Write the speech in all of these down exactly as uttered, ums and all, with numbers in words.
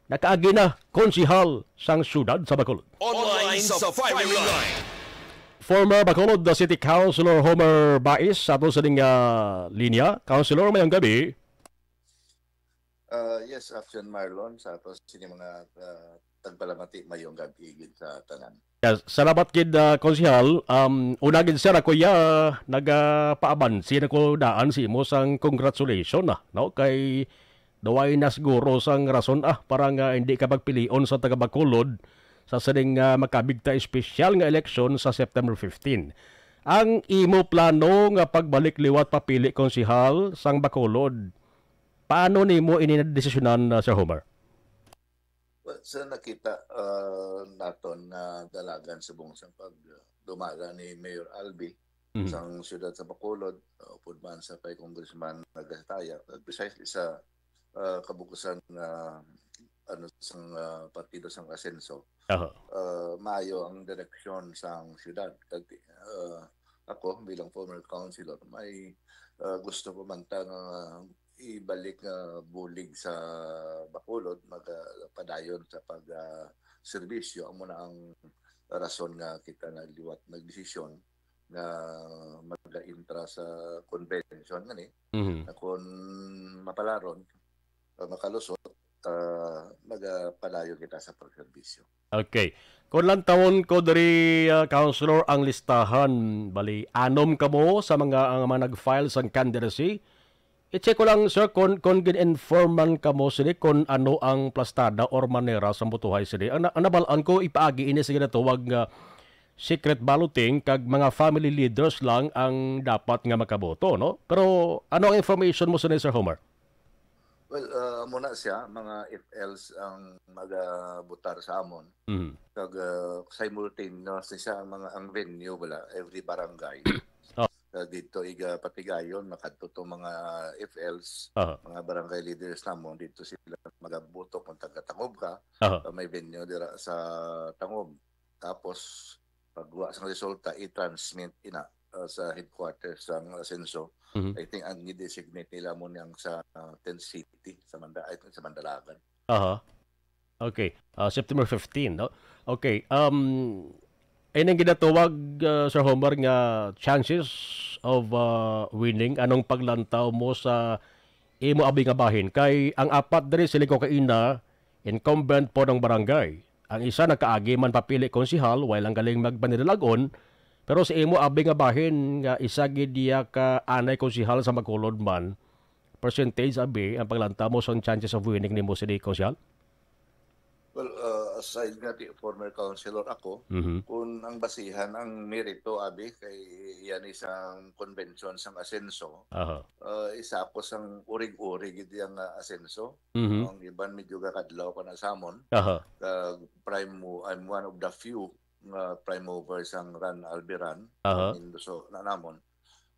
Nakaagi na, konsihal sang siyudad sa Bacolod. Online sa firing line. Former Bacolod City Councilor Homer Bais sa ato sa ning, ah, linya. Councilor, mayong gabi. Ah, yes, Action Marlon, sa ato sini mga, ah, tagpalamati, mayong gabi gid sa tanan. Yes, salamat gid, ah, Konsehal. Um, una gid, sir, ako ya nagapaabansi na ko daan si imo sang congratulation na, no? Kay duway na siguro sang rason, ah, para nga hindi ka magpilion sa taga Bacolod sa sining, ah, makabig ta espesyal nga eleksyon sa September fifteen. Ang imo plano nga pagbalik liwat papili konsehal sang Bacolod, paano nimo ini nadesisyonan, ah, Sir Homer? Well, sa nakita, ah, naton nga dalagan subong sang pagdumala ni Mayor Albi Mhm. sang siyudad sa Bacolod, uh, upod man sa kay Congressman Gasataya, uh, precisely sa, uh, kabukusan nga, ano, sang, uh, partido sang Asenso, Aha. uh, maayo ang direksyon sang siyudad. Kag, uh, ako, bilang former councilor, may, uh, gusto ko man ta nga ibalik nga bulig sa Bacolod, magpadayon sa pag, ah, serbisyo. Amo na ang rason nga kita nagliwat, nagdesisyon nga mag-intra sa convention ngani, Mhm. na kung mapalaron, ah, makalusot, ah, magapadayon kita sa pagserbisyo. Okay. Kung lantawon ko diri, ah, Councilor, ang listahan, bali, anom kamo sa mga, ang mga nag-file sang candidacy. I-check ko lang, sir, kung, kung gin-inform man kamo sini kung ano ang plastada or manera sa botohay sini. Ang, na- ang nabal-an ko, ipaagi ini sa ginatawag nga secret balloting, kag mga family leaders lang ang dapat nga makaboto, no? Pero ano ang information mo sini, Sir Homer? Well, uh, amo na siya, mga F Ls ang magabutar sa amon. Mhm. Kag, uh, simultaneous ni siya ang mga, ang venue, wala, every barangay. Oh. Kag dito iga Patigayon, makadto to mga F Ls, Aha. mga barangay leaders namon, dito sila magabuto kung taga Tangob ka, Aha. uh, may venue dira sa Tangob. Tapos, pagwa sang resulta, i-transmit ina, uh, sa headquarters sang Asenso. Mhm. I think ang i-designate nila mo niyang sa, uh, tent city, sa Manda-, I think sa Mandalagan. Aha. Okay. Ah, September fifteen, no? Okay. Um, ay nang ginatawag, uh, Sir Homer, nga chances of, uh, winning. Anong paglantaw mo sa imo abi nga bahin? Kay ang apat diri, siling ko kaina, incumbent po ng barangay. Ang isa nakaagi man papili konsehal, way lang galing magpanilalag-on, pero sa imo abi nga bahin nga isa gid iya ka anay konsehal sa Bacolod man, percentage abi ang paglantaw mo sa chances of winning nimo sini, konsehal? Well, uh, aside nga di former councilor ako, Mhm. kung ang basihan ang merito, abi, kay yan isang convention sang Asenso, Aha. uh, isa ako sang urig-urig gid yang, uh, Asenso. Mhm. Ang iban medyo gakadlaw pa na sa amon. Aha. Kag prime mo-, I'm one of the few nga prime mover sang Run Albi Run, Aha. Indoso na namon.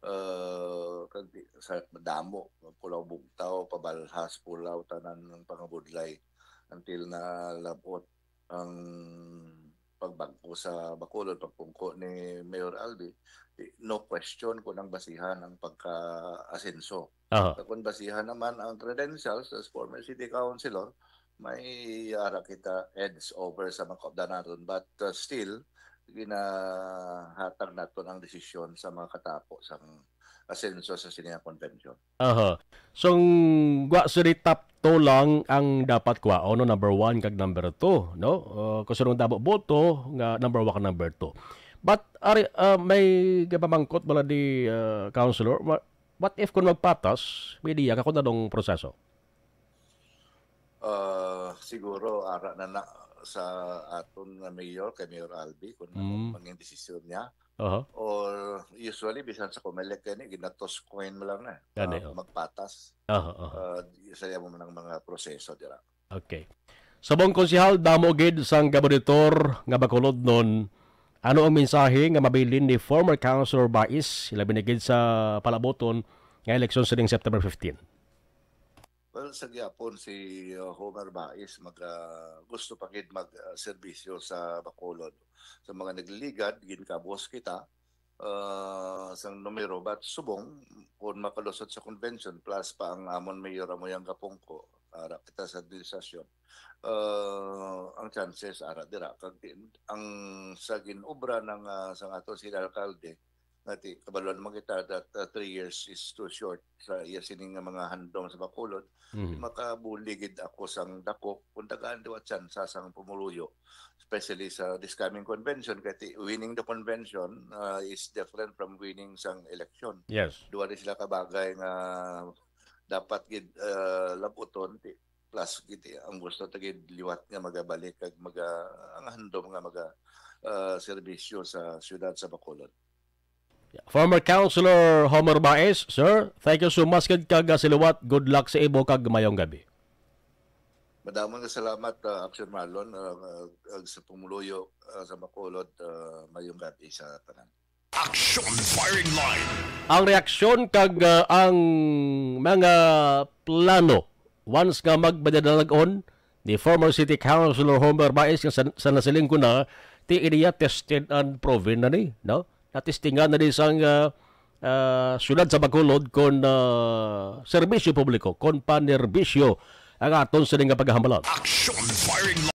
Uh, kag di, sa damo, Kulaw Bugtaw, Pabalhas, Pulaw, tanan ng pangabudlay until na labot ang pagbagko sa Bacolod, pagpungko ni Mayor Albi, di, no question kung ang basihan ang pagka-asenso. Aha. Kung basihan naman ang credentials as former city councilor, may ara kita edge over sa mga kaupdanan naton. But, uh, still, ginahatag naton ang desisyon sa mga katapo sang asenso sa sini nga convention. Aha. So, wa sini top two lang ang dapat kwaon, no? Number one kag number two, no? Uh, kung sinong damo boto, nga number one kag number two. But, ari, uh, may gapamangkot bala di, uh, councilor, ma-, what if kung magpatas, may ideya ka kung anong proseso? Uh, siguro, ara na na sa aton nga mayor, kay Mayor Albi, kung ano Mm. ang maging desisyon niya. Aha. Or usually, bisan sa Comelec, kani, gina-toss coin mo lang na. Gani, Ah, oh. magpatas. Aha, aha. Ah, di-, sa amo man ang mga proseso dira. Okay. Subong, Konsehal, damo gid sang gabonitor nga Bacolodnon, ano ang mensahe nga mabilin ni former Councilor Bais, ilabi na gid sa palaboton nga eleksyon sining September fifteen? Well, sa gyapon si, uh, Homer Bais mag, uh, gusto pa gid mag, uh, serbisyo sa Bacolod. Sa mga nagliligad, ginkabos kita, uh, sang numero, but subong, kung makalusot sa convention, plus pa ang amon mayor amo yang gapungko, ara kita sa administrasyon, ah, ang chances ara dira kag ti-, ang sa gin-obra ng, ah, sang aton sila alkalde, nga ti-, kabalo naman kita that, ah, three years is too short sa iya sining nga mga handom sa Bacolod. Mhm. Makabuli gid ako sang dako kung tagaan daw tsansa sang pumuluyo, especially sa this coming convention, kay ti-, winning the convention, ah, is different from winning sang election. Yes. Duha ni sila kabagay nga dapat gid, ah, labuton, ti-, plus gid, eh, ang gusto ta gid liwat nga magabalik kag maga-, ang handom nga maga, ah, serbisyo sa siyudad sa Bacolod. Former Councilor Homer Baez, sir, thank you so much kag, kag, ah, sa liwat. Good luck sa imo kag mayong gabi. Madamon nga salamat, ah, Action Marlon, ah, ah, sa pumuluyo, ah, sa Bacolod, ah, mayong gabi sa tanan. Action Firing Line. Ang reaksyon kag, ah, ang mga plano once nga magpadadalag-on ni former City Councilor Homer Baez nga sa, sa nasiling ko na, ti iniya tested and proven na ni, no? Natistingan na ni sang, ah, ah, siyudad sa Bacolod kon, ah, serbisyo publiko, kon panerbisyo ang aton sini nga paghambalan. Action Firing Line.